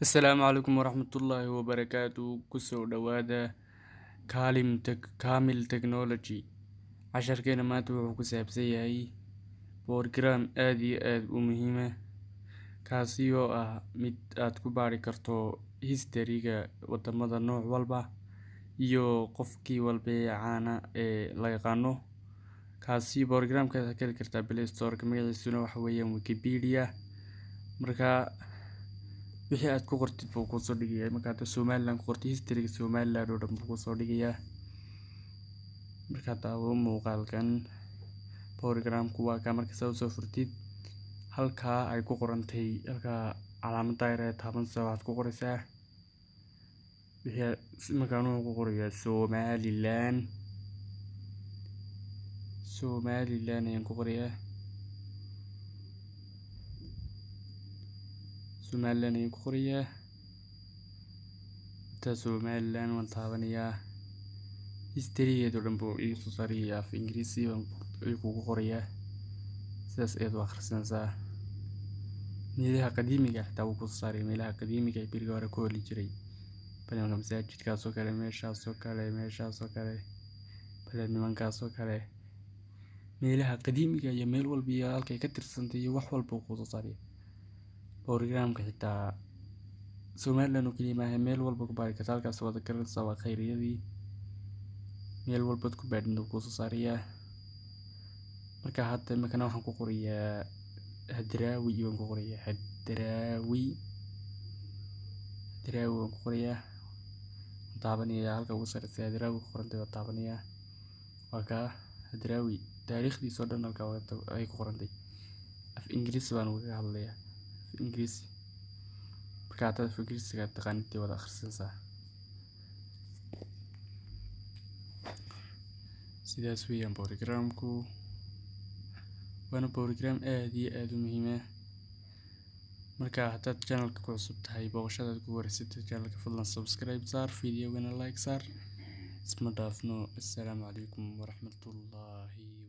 Asalaamu calaykum waraxmatullaahi wabarakaatu. Kusoo dhawaada Kaalim Tech, Kamil Technology. Casharkeena maanta wuxuu ku saabsan yahay program aad iyo aad u muhiim ah, kaasi oo ah mid aad ku baari karto history-ga wadamada nooc walba iyo qofkii walba ee caana ee la yaqaano. Kaasi programka ka heli kartaa Play Store-ka, magaciisuna waxa weeyaan Wikipedia. Marka wixii aad ku qortid buu kusoo dhigayaa. Marka hadda Somaliland ku qortid, history-ga Somaliland oo dhan buu kusoo dhigayaa. Marka daawo muuqaalkan. Programku waa kaa. Marka saa usoo furtid, halkaa ay ku qorantay, halkaa calaamadda yar ee taabanaysa, waxaad ku qoraysaa wixii. Markaan wuxuu ku qorayaa Somaliland. Somaliland ayaan ku qorayaa, Somaliland ayaan ku qorayaa. Inta Somaliland waan taabanayaa, history-geeda oo dhan buu ii soo saarayaa. Af Ingiriisi ayuu kugu qorayaa, sidaas ayaad u akhrisanaysaa. Meelaha qadiimiga xitaa wuu kusoo saaraya, meelaha qadiimiga ee berigii hore ku ooli jiray. Bal masaajidkaas oo kale, meeshaas oo kale, meeshaas oo kale, bal nimankaas oo kale, meelaha qadiimiga iyo meel walba iyo halkay ka tirsantay iyo wax walba uu kusoo saaraya programka. Xitaa Somaliland oo keliya maaha, meel walba ku baari karta. Halkaas waad garanaysaa, waa khayriyadii. Meel walbaad ku baadhin wuu kusoo saarayaa. Marka hadda imikana waxaan ku qorayaa Hadraawi baan ku qorayaa, Hadraawi. Hadraawi baan ku qorayaa, waan taabanayaa. Halka ugu sarreysa Hadraawi ku qorantay waan taabanayaa. Waa kaa Hadraawi, taariikhdiisa oo dhan halkaa ay ku qorantay. Af Ingiriisi baan ugaga hadlayaa, af Ingiriisi. Marka haddaad af Ingiriisiga taqaanid, dee waad akhrisanaysaa. Sidaas weeyaan programku, waana program aad iyo aad u muhiim ah. Marka haddaad channelka ku cusub tahay, booqashadaad ku wareysatay channelka, fadlan subscribe saar, videogana like saar. Isma dhaafno. Assalaamu calaykum waraxmatullaahi.